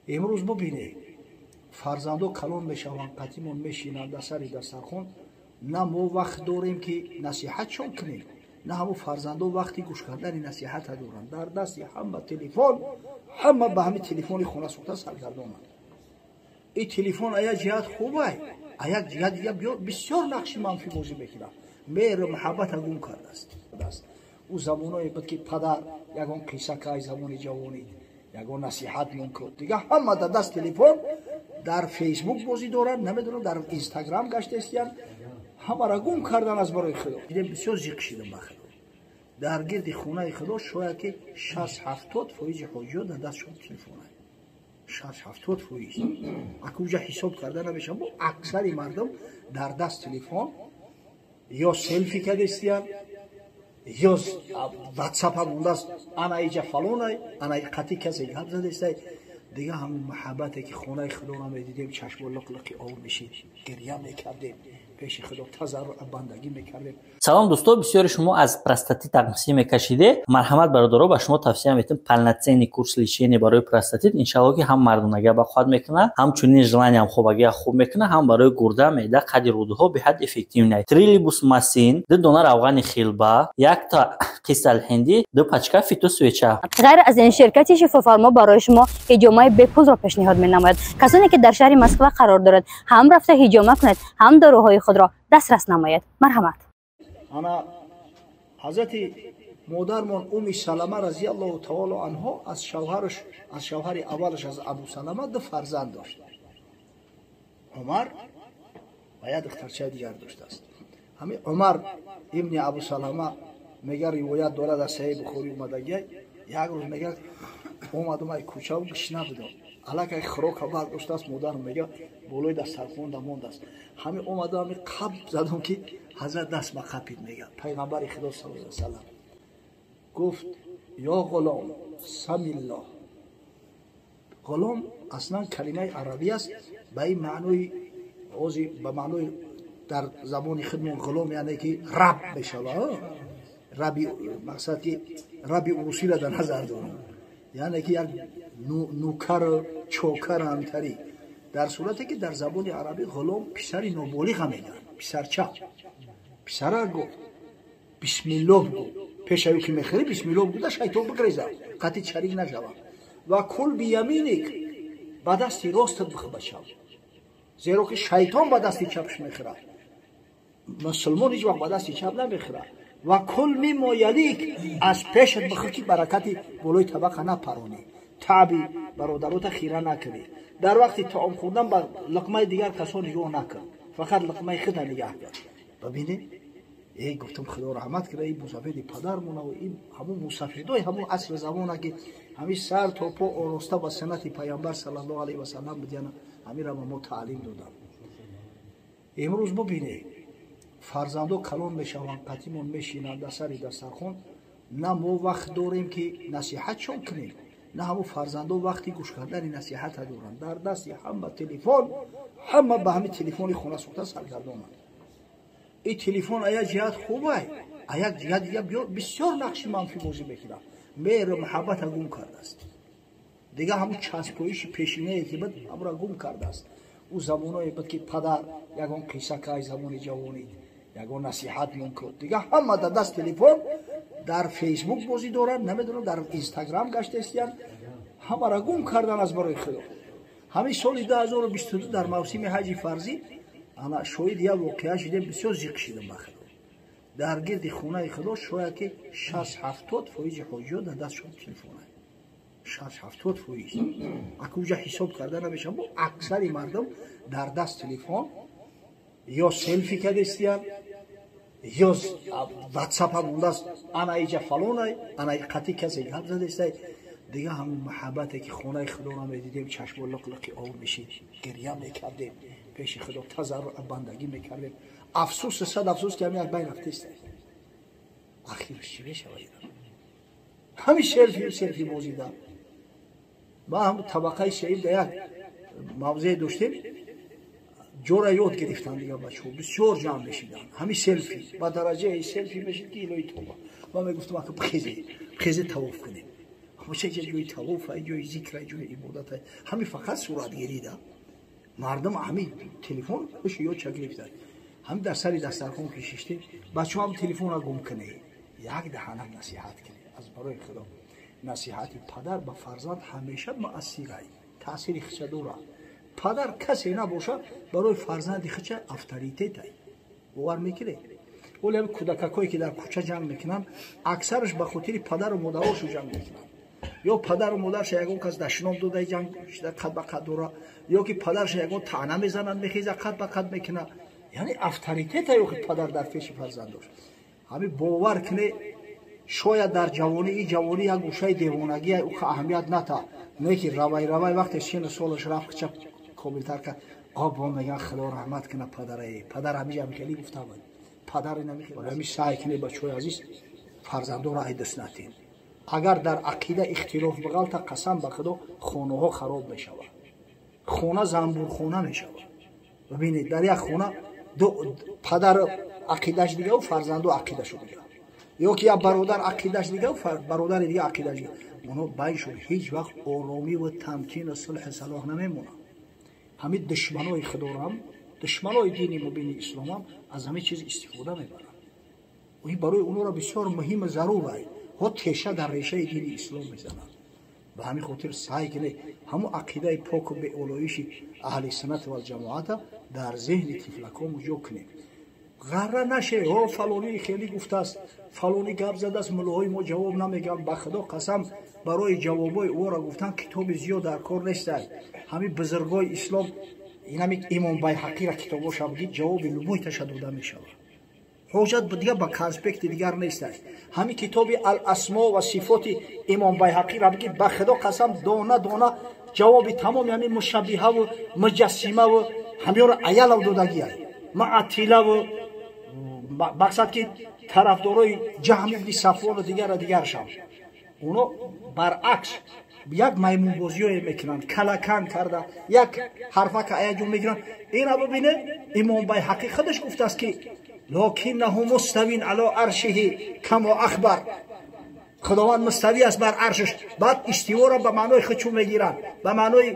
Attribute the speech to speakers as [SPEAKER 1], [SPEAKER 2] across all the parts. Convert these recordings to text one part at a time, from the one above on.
[SPEAKER 1] Имрӯз бубинед, фарзандо калон мешаванд, қатимон мешинанд дар сари дастархон. На мо вақт дорем, ки насиҳатшон кунем, на ҳамун фарзандо вақти гӯш кардани насиҳата доранд. Дар дасти ҳама телефон, ҳама ба ҳамин телефони хона сӯхта саргардонанд. Ин телефон а як ҷиҳат хубай, а як ҷиҳат дига бисёр нақши манфӣ бозӣ мекунад, меҳру муҳаббата гум кардааст. Ӯ замоное буд, ки падар ягон қисса кай замони ҷавонӣ, ягон насиҳат мумкин. Дига ҳама дар даст телефон, дар Фейсбук бозӣ доранд, намедонам, дар Инстаграм гаштаистиянд, ҳамаро гум кардан аз барои Худо. Дидем, бисёр зиқ шидам ба Худо. Дар гирди хонаи Худо шояд ки 60-70% ҳоҷиё дар дастшон телефона, 60-70%. Ака, уҷа ҳисоб карда намешавад. Бо аксари мардум дар даст телефон, ё селфи кардестиянд, ё Ватсапа мондааст, ана иҷа фалонай, ана қатъи касе гап задестай. Дига ҳамун муҳаббате, ки хонаи Худоро медидем, чашмо луқлуқи об мешид, гиря мекардем, пеши Худо тазарруъ, бандагӣ мекардем.
[SPEAKER 2] Салом, дӯсто! Бисёри шумо аз простатит тақсим мекашиде. Марҳамат, бародаро, ба шумо тавсия метем полноценный курс лечения барои простатит. Иншалло, ки ҳам мардонагия бақувват мекунад, ҳамчунин желаниям хобагия хуб мекунад, ҳам барои гурда, меъда, қади рӯдаҳо беҳад эффективный. Трилибус масин, ду дона равғани хилба, якта қисалҳиндӣ, ду пачка фитосвеча.
[SPEAKER 3] Ғайр аз ин, ширкати Шифофармо барои шумо ҳиҷомаи бепулро пешниҳод менамояд. Касоне ки дар шаҳри Москва қарор дорад, ҳам рафта ҳиҷома кунед, ҳам доруҳои худро дастрас намоед. Марҳамат.
[SPEAKER 1] Ана ҳазрати модармон Уми Салама разиаллоҳу таоло анҳо аз шавҳараш, аз шавҳари аввалаш, аз Абу Салама ду фарзанд дошт, Умар ва як духтарчаи дигар доштааст. Ҳамин Умар ибни Абу Салама мега, ривоят дорад, аз Саҳиҳи Бухорӣ омадагия, як рӯз, мега, омадум ай кӯчаву гишна будам, аллакай хӯрока бардоштааст модарам, мега, болои дастархонда мондааст. Ҳамин омадам, ҳамин қаб задам, ки ҳазрат даст ба қапид. Мега, пайғамбари Худо саллаллоҳу алайҳи васаллам гуфт: «Ё ғулом, самиллоҳ». Ғулом аслан калимаи арабӣ аст, ба ин маънои ози, ба маънои дар забони худмон ғулом яъне ки раб мешава. Раби, мақсад ки раби урусиро дар назар дорам, яъне ки як нукару чокар ҳамтарӣ. Дар сурате ки дар забони арабӣ ғулом писари ноболиға мегӯянд, писарча. Писара гуфт: «Бисмиллоҳ» гу, пешаю ки мехӯрӣ, бисмиллоҳ гуда, шайтон бигреза, қатъи чарик нашава. «Ва кул бияминик», ба дасти ростат бихӯр, бачав, зеро ки шайтон ба дасти чапш мехӯрад, мусулмон ҳеҷ вақт ба дасти чап намехӯрад. «Ва кул миммо ялик», аз пешат бихӯр, ки баракати болои табақа напаронӣ, таъби бародарота хира накунӣ. Дар вақти таом хӯрдан ба луқмаи дигар касо нигоҳ накун, фақат луқмаи худа нигаҳ кун. Бибинед, э, гуфтам, Худо раҳмат кунад ин мусафиди падармона, ин ҳамун мусафидои ҳамун асри замона, ки ҳамин сар то по ороста ба суннати пайғамбар саллаллоҳу алайҳи васаллам будияна, ҳаминро ба мо таълим доданд. Имрӯз бубинед, фарзандо калон мешаванд, қатимон мешинанд дар сари дастархон. На мо вақт дорем, ки насиҳатшон кунем, на ҳамун фарзандо вақти гӯш кардани насиҳата доранд. Дар дасти ҳама телефон, ҳама ба ҳамин телефони хона сӯхта саргардонанд. Ин телефон а як ҷиҳат хубай, а як ҷиҳат дига бисёр нақши манфӣ бозӣ мекунад, меҳру муҳаббата гум кардааст. Дига ҳамун часпоиши пешинае ки буд, ҳамуро гум кардааст. Ӯ замоное буд, ки падар ягон қисса кай замони ҷавонӣ, ягон насиҳат мумкин. Дига ҳама дар даст телефон, дар Фейсбук бозӣ доранд, намедонам, дар Инстаграм гаштаистиянд, ҳамаро гум кардан аз барои Худо. Ҳамин соли 2022 дар мавсими ҳаҷи фарзӣ ана шоҳиди як воқеа шидем, бисёр зиқ шидам ба Худо. Дар гирди хонаи Худо шояд ки 60-70% ҳоҷиё дар дастшон телефона, 60-70%. Ака, уҷа ҳисоб карда намешавад. Бо аксари мардум дар даст телефон, ё селфи кардестиянд, ё Ватсапа мондааст, ана иҷа фалонай, ана қатъи касе гап задестай. Дига ҳамун муҳаббате, ки хонаи Худоро медидем, чашмо луқлуқи об мешид, гиря мекардем, пеши Худо тазарруъ, бандагӣ мекардем. Афсӯс, сад афсӯс, ки ҳамин аз байн рафтест. Ахираш чӣ мешавад? Ҳамин селфи бозида. Ма ҳам табақаи сеюм да як мавзее доштем, ҷора ёд гирифтан. Дига бачаҳо бисёр ҷамъ мешиданд, ҳамин селфи, ба дараҷаи селфи мешид, ки илоҳи тоба. Ман мегуфтам: «Ака, бихезе, бихезе, тавоф кунем». Ҳамаша ҷои тавоф, ҷои зикр, ҷои ибодат. Ҳами фақат суратгирӣ да. Мардум ҳами телефон ё ча гирифта. Ҳами дар сари дастархон ки шиштем, бачаҳо ҳам телефонро гум кунед. Як даҳанак насиҳат кунед. Аз барои Худо. Насиҳати падар ба фарзанд ҳамеша муассирай. Таъсири хича дорад. Падар касе набошад, барои фарзанди хича авторитетай. Бовар мекунед? Вале ҳами кӯдакакое ки дар кӯча ҷанг мекунанд, аксараш ба хотири падару модарошу ҷанг мекунанд. Ё падару модарша ягон кас дашном дода ҷанг қад ба қад дора, ё ки падарша ягон таъна мезанад, мехеза қад ба қад мекунад. Яъне авторитета ё ки падар дар пеши фарзандош. Ҳами бовар кунед, шояд дар ҷавонӣ и ҷавонӣ як гӯшаи девонагӣ ӯ аҳамият ната, не ки равай равай вақте сину солаш рафт хича комилтар кард, обо меган Худо раҳмат кунад падарае. Падар ҳамиҷа хеле гуфта буд. Падар намехел. Ҳами саъй кунед, бачаҳои азиз, фарзандонро айдас натен. Агар дар ақида ихтилоф бағалта, қасам ба Худо, хонаҳо хароб мешавад. Хона занбурхона мешавад. Бибинед, дар як хона падар ақидаш дигаву фарзанду ақидашу дигар, ё ки як бародар ақидаш дигаву бародари дига ақидаш дигар. Оно байншон ҳеҷ вақт оромӣ ва тамкину сулҳи салоҳ намемонад. Ҳамин душманои Худорам, душманои дини мубини исломам аз ҳамин чиз истифода мебаранд. Ин барои онҳоро бисёр муҳиму зарур аст. Ҳо теша дар решаи дини ислом мезананд. Ба ҳамин хотир саъй кунед ҳамун ақидаи поку беолоиши аҳли суннат валҷамоата дар зеҳни тифлакҳо ҷо кунем. Ғарра наше, ҳо фалонӣ хеле гуфтааст, фалонӣ гап задааст, муллоҳои мо ҷавоб намегӯянд. Ба Худо қасам, барои ҷавобҳои ӯро гуфтан китоби зиёд дар кор нестад. Ҳамин бузургои ислом, инами Имом Байҳақиро китобоша бигид, ҷавоби любойташа дода мешавад. Ҳоҷат дигар ба конспекти дигар нестад. Ҳамин китоби Ал-Асмо ва сифоти Имом Байҳақиро бигид, ба Худо қасам, дона дона ҷавоби тамоми ҳамин мушаббиҳаву муҷассимаву ҳамёро аялав додагиай. Маатилаву мақсад ки тарафдорои Ҷаҳм ибни Сафвону дигара дигаршам. Оно баръакс як маймунбозиое мекунанд, калакан карда, як ҳарфака аяҷо мегиранд. Ина бибине, Имом Байҳақӣ худаш гуфтааст ки локиннаҳу муставин ало аршиҳи камо ахбар. Худованд муставӣ аст бар аршаш. Баъд истиворо ба маънои худ чун мегиранд, ба маънои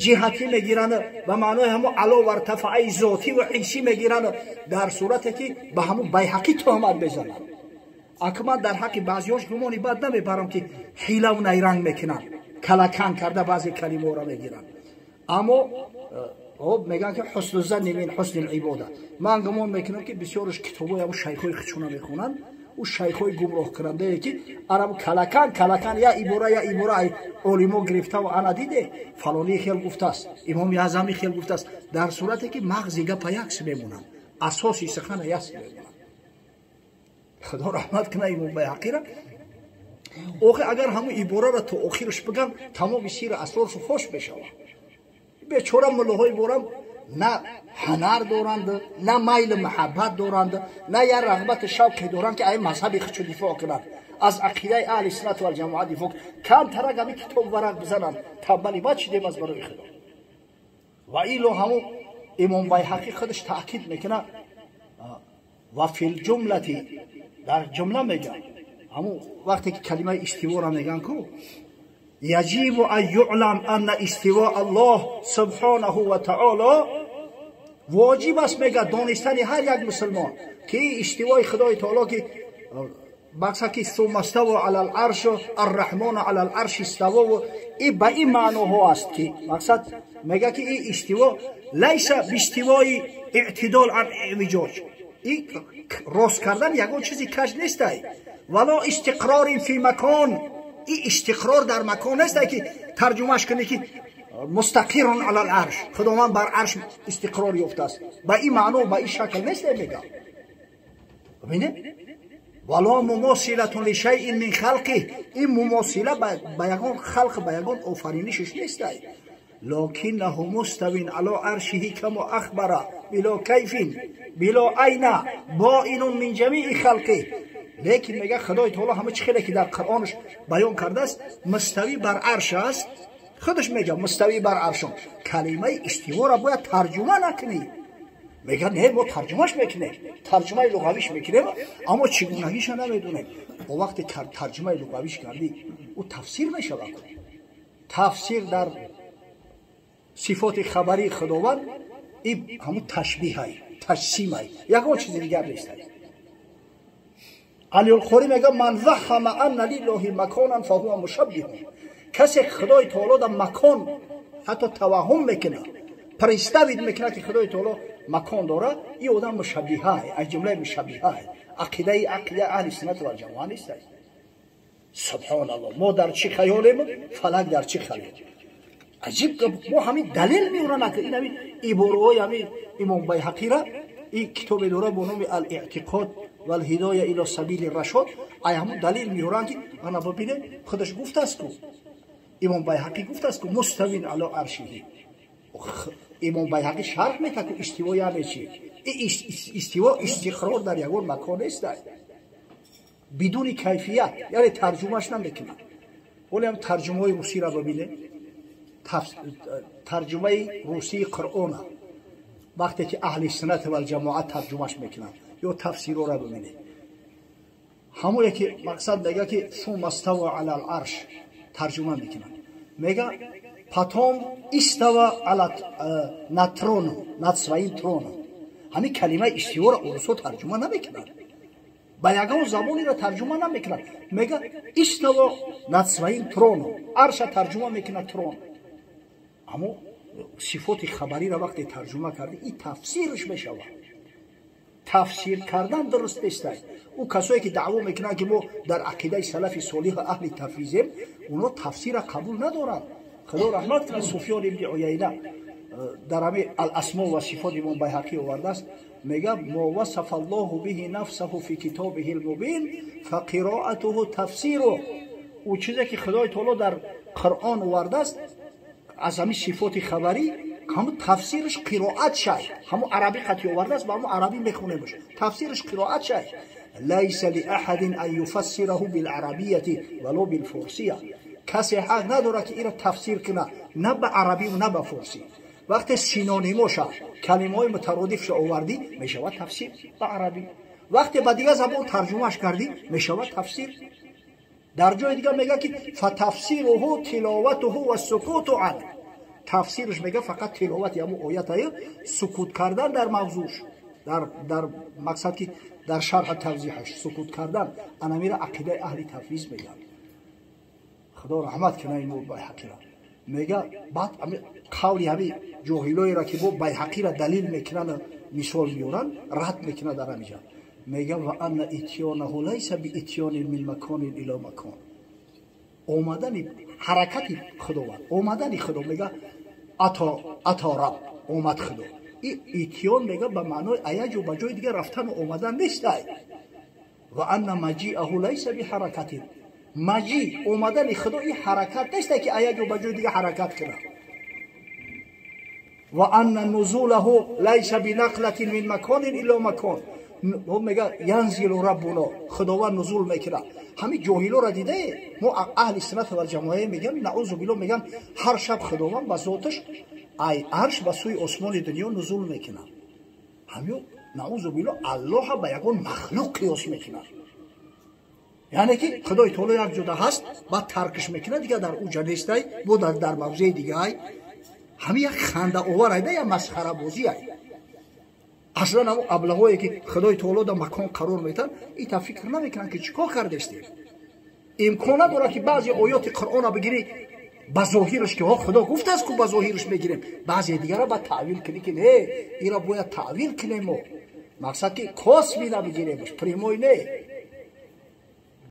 [SPEAKER 1] ҷиҳатӣ мегиранд, ба маънои ҳамун ало вартафаи зотӣ ва ҳиссӣ мегиранд, дар сурате ки ба ҳамун Байҳақӣ туҳмат мезананд. Ака ман дар ҳаққи баъзиҳош гумони бад намебарам ки ҳилаву найранг мекунанд, калакан карда баъзе калимаҳоро мегиранд. Аммо мегӯянд ки ҳусну занни мин ҳусни либода. Ман гумон мекунам ки бисёраш китобҳои ҳамун шайхҳои худшона мехонанд, ӯ шайхҳои гумроҳкунандае ки араб калакан калакан я ибора я ибора ай олимо гирифтаву ана диде фалонии хел гуфтааст, Имоми Аъзами хел гуфтааст, дар сурате ки мағзи гапа якс мемонанд, асоси сухана якс мемонанд. Худо раҳмат кунад Имом Байҳақиро. Охи агар ҳамун ибораро то охираш бигам, тамоми сиру асроршу фош мешавад. Бечора муллоҳои борам на ҳунар доранд, на майлу муҳаббат доранд, на як рағбату шавқе доранд ки ай мазҳаби худшо дифоъ кунанд, аз ақидаи аҳли суннат валҷамоат дифоъ. Камтарак ҳами китоб варақ бизананд, тамбали бад шидем аз барои Худо. Ва ило ҳамун Имом Байҳақӣ худаш таъкид мекунад ва филҷумлати, дар ҷумла мегӯяд, ҳамун вақте ки калимаи истивора мегӯянд ку яҷибу ан юълам анна истивоа Аллоҳ субҳонаҳу ва таоло воҷиб аст, мегӯяд, донистани ҳар як мусулмон ки истивои Худои таоло ки мақсад ки сумма ставо ала ларш арраҳмону ала ларши иставо, и ба ин маъноҳо аст ки мақсад мегӯяд ки ин истиво лайса бистивои эътидол ан эъвиҷоҷ, и рост кардан ягон чизи каҷ нестай, вало истиқрорин фи макон, и истиқрор дар макон нестай ки тарҷумаш кунӣ ки мустақирун ала ларш, Худованд бар арш истиқрор ёфтааст, ба ин маъно ба ин шакл нестай мегӯяд. Бибинед, вало мумосилатун лишайин мин халқи, ин мумосила ба ягон халқ, ба ягон офаринишаш нестай. Локиннаҳу муставин ало аршиҳи камо ахбара било кайфин било айна боинун мин ҷамии халқи. Лекин мегӯяд Худои таоло ҳама чӣ хеле ки дар Қуръонаш баён кардааст, муставӣ бар арш аст. Худаш мегӯяд муставӣ бар аршон. Калимаи истиворо бояд тарҷума накунӣ. Мегӯяд, не, мо тарҷумаш мекунем, тарҷумаи луғавиш мекунем, аммо чигунагиша намедонем. О вақте тарҷумаи луғавиш кардӣ, ӯ тафсир мешавад. Тафсир дар сифоти хабарии Худованд и ҳамун ташбиҳай, таҷсимай, ягон чизи дигар нестай. Алиулқорӣ мегӯяд: ман ваҳама анна лиллоҳи маконан фаҳува мушаббиҳун. Касе Худои таоло дар макон ҳатто таваҳҳум мекунад, представить мекунад, ки Худои таоло макон дорад, ин одам мушаббиҳай, аз ҷумлаи мушаббиҳай, ақидаи аҳли суннат вал ҷамоа нест. Субҳоналлоҳ, мо дар чӣ хаёлем, фалак дар чӣ хаёл. Аҷиб, мо ҳамин далел меоранд, ин ҳамин ибораҳои ҳамин Имом Байҳақира, ин китобе дорад бо номи Ал-Эътиқод валҳидоя ило сабили рашод, ай ҳамун далел меоранд, ки ана бибинед, худаш гуфтааст ку, Имом Байҳақӣ гуфтааст ку муставин ало аршиҳи. Имом Байҳақӣ шарҳ мекард, ку истиво яъне чи? Истиво истиқрор дар ягон макон нест, бидуни кайфият, яъне тарҷумаш намекунад. Оле ҳам тарҷумаҳои русиро бибинед, тарҷумаи русии Қуръона вақте ки аҳли суннат валҷамоат тарҷумаш мекунанд ё тафсирора бибинед, ҳамое ки мақсад мега, ки сума става ала арш тарҷума мекунанд, мега потом истава ала над троном, над своим троном. Ҳамин калимаи истивора урусо тарҷума намекунанд, ба ягон забонеро тарҷума намекунанд. Мега истава над своим троном, арша тарҷума мекунад трон. Аммо сифоти хабариро вақте тарҷума карди, ин тафсирш мешавад. Тафсир кардан дуруст нестай. Ӯ касое ки даъво мекунанд, ки мо дар ақидаи салафи солиҳу аҳли тафвизем, онҳо тафсира қабул надоранд. Худо раҳмат кунад Суфён ибни Уяйна, дар ҳами Ал-Асмо ва сифот Имом Байҳақӣ овардааст, мега: мо васафа Аллоҳу биҳи нафсаҳу фи китобиҳи лмубин фақироатуҳу тафсиру. Ӯ чизе ки Худои таоло дар Қуръон овардааст аз ҳамин сифоти хабарӣ, ҳамун тафсирш қироат шай. Ҳамун арабӣ қати овардааст, ба ҳамун арабӣ мехонемш, тафсирш қироат шай. Лайса лиаҳадин ан юфассираҳу биларабияти вало билфорсия. Касе ҳақ надорад, ки инро тафсир кунад на ба арабиву на ба форсӣ. Вақте синонимоша, калимаҳои мутародифша овардӣ, мешавад тафсир ба арабӣ. Вақте ба дигар забон тарҷумаш кардӣ, мешавад тафсир. Дар ҷои дигар мегӯяд, ки фатафсируҳу тиловатуҳу ва сукуту ан. Тафсирш мега фақат тиловати ҳамун оятае, сукут кардан дар мавзӯш, дар мақсад ки дар шарҳа тавзиҳаш сукут кардан. Анамира ақидаи аҳли тафвиз мегӯяд. Худо раҳмат кунад имо Байҳақира. Мега баъд қавли ҳами ҷоҳилоеро, ки бо Байҳақира далил мекунанд, мисол меоранд, рад мекунад дар ҳамиҷа. Мега: ва анна итёнаҳу лайса биитёнин мин маконин ило макон. Омадани ҳаракати Худованд, омадани Худо, мега ато раб, омад Худо. И итён мега ба маънои аяҷу ба ҷои дигар рафтану омадан нестай. Ва анна маҷиаҳу лайса биҳаракатин. Маҷи, омадани Худо, и ҳаракат нестай, ки аяҷу ба ҷои дигар ҳаракат кунад. Ва анна нузулаҳу лайса бинақлатин мин маконин ило макон. Мега янзилу раббуно, Худованд нузул мекунад. Ҳамин ҷоҳилоро дидае, мо аҳли суннат вал ҷамоа мегӯям, наузу билло, мегӯям ҳар шаб Худованд ба зоташ ай арш ба сӯи осмони дунё нузул мекунад. Ҳамин, наузу билло, Аллоҳа ба ягон махлуқ қиёс мекунад. Яъне ки Худои таоло як ҷода ҳаст, баъд таркш мекунад, дигар дар уҷа нестай, бо дар мавзеи дигаай. Ҳамин як хандаовар айда, як масхарабозӣ ай. Аслан ҳамон аблаҳое ки Худои таоло дар макон қарор метаҳанд, ита фикр намекунанд, ки чӣ кор кардестем. Имкон надорад, ки баъзе оёти Қуръонро бигирӣ ба зоҳираш, ки ҳо Худо гуфтааст ку, ба зоҳираш мегирем, баъзе дигарро ба таъвил кунӣ, ки не, инро бояд таъвил кунем мо, мақсад ки косвенно бигиремш, прямой не.